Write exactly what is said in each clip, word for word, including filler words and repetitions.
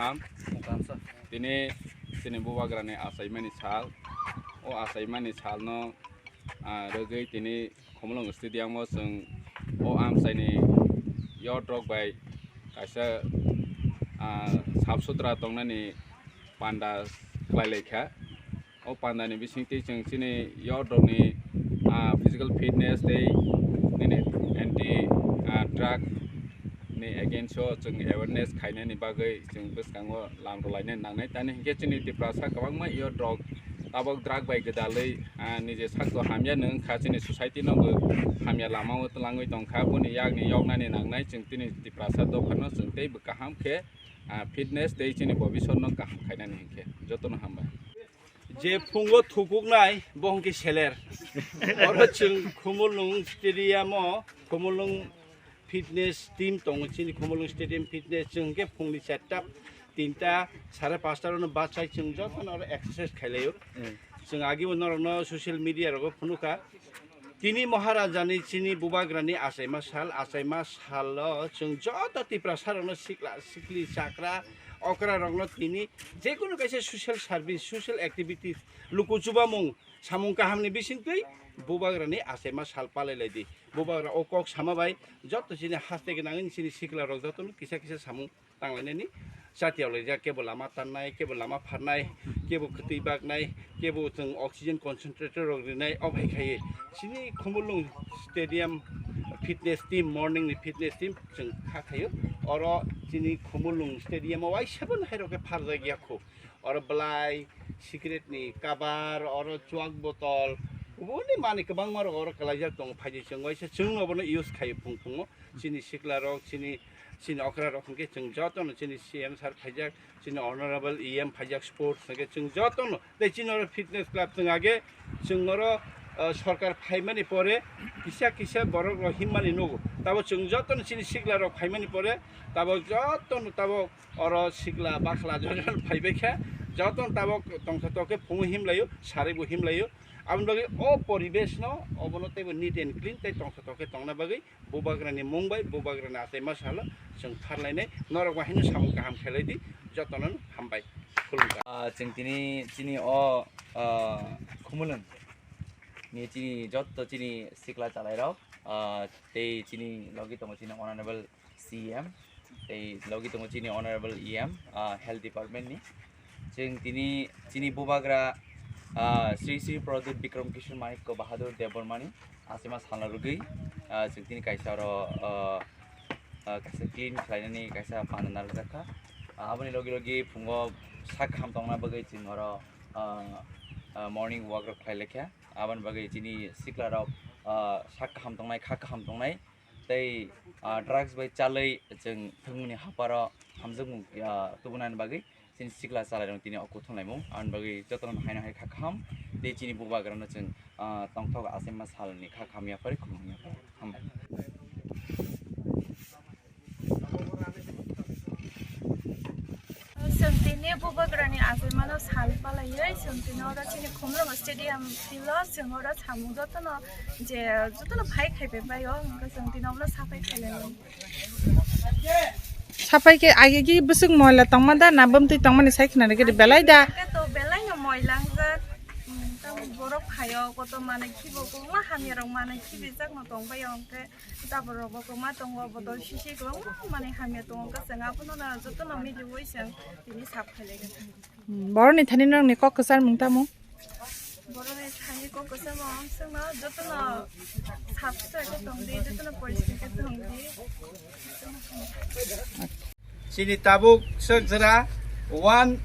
Am, tini chini bubagrani achaimani sal, o achaimani salno, ah, rwgwi tini Khumulwng Stadium o chwng o amchaini yot rok bai kaisa, ah, sap sutra tongnani panda khlai lai kha. O pandani bisingtwi chwng chini youth rokni, ah, physical fitness tei nini anti, ah, drug ni against o chwng awareness khainani bagwi chwng bwskango lam rwlainani nangnai. Tani hinkhe chini Tiprasa kwbangma youth rok tabok drug bai gwdalwi, ah, nije sakno hamya nung kha, chini society no bo hamya lama o twlangwi tong kha. Boni yakni yoknani nangnai chwng tini Tiprasa dophano chwng tei bo kaham khe, ah, fitness tei chini bobiswt no kaham khainani hinkhe. Jotono hambai. Je phungo thukuknai, bo hwnkhe seler. Oro chwng Khumulwng Stadium o, Khumulwng Fitness Team tongo, chini Khumulwng Stadium Fitness, chwng hwnkhe phungni charta tinta, sare panchta rono bachai chwng jotono oro exercise khailaio. Hmm. Chwng agebo norokno social media rogo phunukha. Tini Maharajani chini bubagrani achaima sal, achaima salo chwng joto Tiprasa rokno sikla, sikli, chakra, okra rokno tini jekunu kaisa social service, social activities, luku chubamung, samung kahamni bisingtwi bubagrani achaima sal palai lai di. Bubagra o kok sama bai joto chini haste gwnangni chini sikla rok jotono kisa kisa samung tanglainani chati yokle jak, kebo lama tannai, kebo lama pharnai, kebo kwtwi baknai, kebo chwng oxygen concentrator rok rinai, o bai khaiwi chini Khumulwng Stadium Fitness Team, morning ni fitness team chwng kha khaio. Oro chini Khumulwng Stadium o waisa bo hai rok khe pharjak ya khu. Oro belai, cigarette ni cover, oro chuak botol, kubuni manwi kwbangma rok oro kwlaijak tongo, phaidi chwng waisa chwng obono use khaio phung phungo. Chini sikla rok, chini, chini okra rok hwnkhe chwng jotono chini C M sir phaijak, chini honorable E M phaijak sports hwnkhe chwng jotono. Tei chini oro fitness club chwng age chwng oro, ah, sorkar phaimani pore kisa kisa borok rok himmani nugo. Tabo chwng jotono chini sikla rok phaimani pore tabo jotono tabo oro sikla bakhla jotono phaibai khe jotono tabo tongthotok khe phungo himlaio, saribo himlaio. Aboni bagwi o poribesh no obono teibo neat and clean tei tongthotok khe tongna bagwi bubagrani mung bai bubagrani achaima salo chwng pharlainai, norok bai haino samung kaham khailai di, jotono hambai, khulumkha. Ah, chwng tini chini o, ah, Khumulwng ni chini jotto chini sikla chalairok, ah, tei chini logi tongo chini honorable C M, tei logi tongo chini honorable E M, ah, health department ni. Chwng tini chini bubagra, ah, Sri Sri Pradyut Bikram Kishore Manikya Bahadur Debbarmani achaima salna rwgwi, ah, chwng tini kaisa oro, ah, ah, kaisa clean khlainani kaisa panda narwkjakha. Ah, aboni logi logi phungo sak kaham tongna bagwi chwng oro, ah, ah, morning walk rok khlai laikha. Aboni bagwi chini sikla rok, ah, sak kaham tongnai, kha kaham tongnai. Tei, ah, drugs bai chalwi chwng thwngmungni haparo hamjakmung, ah, tubunani bagwi chini sikla chalairok tini o kuthumlaimung. Aboni bagwi jotono haino hai kha kaham tei chini bubagrano chwng, ah, tongthok achaima salni kha kaham yaphari khulumung yaphari. Hambai. Chwng tini bubagrani achaimano sal palaiwi chwng tini oro chini Khumulwng Stadium field-o chwng oro samung jotono je jotono phai khaipai bai-o, hwnkhe chwng tini omono saphai khailaiwi. Saphai khe age ki bwswk moila tongma da na bwmtwi tongmani sai khna rwgwi belai da? Hwnkhe to belaino moila wngjak, tamo borok phaio koto manwi khibo kwbangma hamyarok manwi khibijakno tongbaio hwnkhe. Tabuk rok bo kwma tongo, bodol sisi kwbangma manwi hamya tongo, hwnkhe chwng abono no jotono miliui chwng tini sap khailaiwi. Hmm, boroni thani norokni kok kwcharmung tamo? Boroni thani kok kwcharmung chwngno jotono sap swkhe tongdi, jotono poriskar khe tongdi. Chini tabuk swk jora one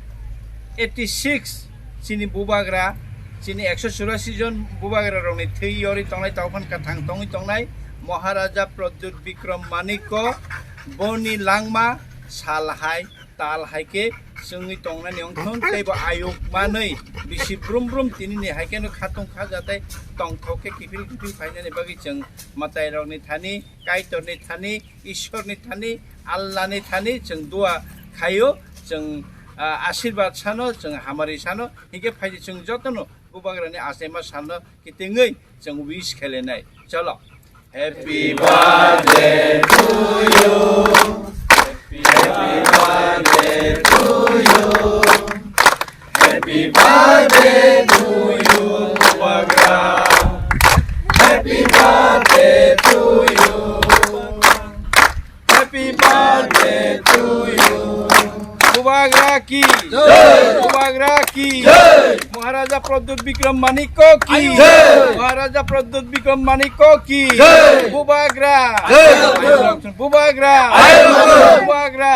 eighty six chini bubagra, chini ekso churasi jon bubagra rokni thwi yorwi tongnai, tongphani kwthang tongwi tongnai Maharaja Pradyut Bikram Manikya, boni langma sal hai tal hai khe chwngwi tongnani wngthun, tei bo ayuk manwi bisi brum brum tinini hai kheno khatung khajatai tongthok khe kiphil kiphil phainani bagwi chwng mwtai rokni thani, Kaitorni thani, Ishwarni thani, Allahni thani chwng dua khaio, chwng, ah, asirwad sano, chwng hamari sano, hinkhe phaidi chwng jotono bubagrani achaima salno kitengwi chwng wish khelenai. Cholo. Happy birthday to you. Happy birthday to you. Happy birthday to you, Bubagra. Happy birthday to you. Happy birthday to you. Bubagra ki jai. Bubagra ki jai. Maharaja Pradyut Bikram Manikya ki jai. Maharaja Pradyut Bikram Manikya ki jai. Bubagra jai. Bubagra jai. Bubagra.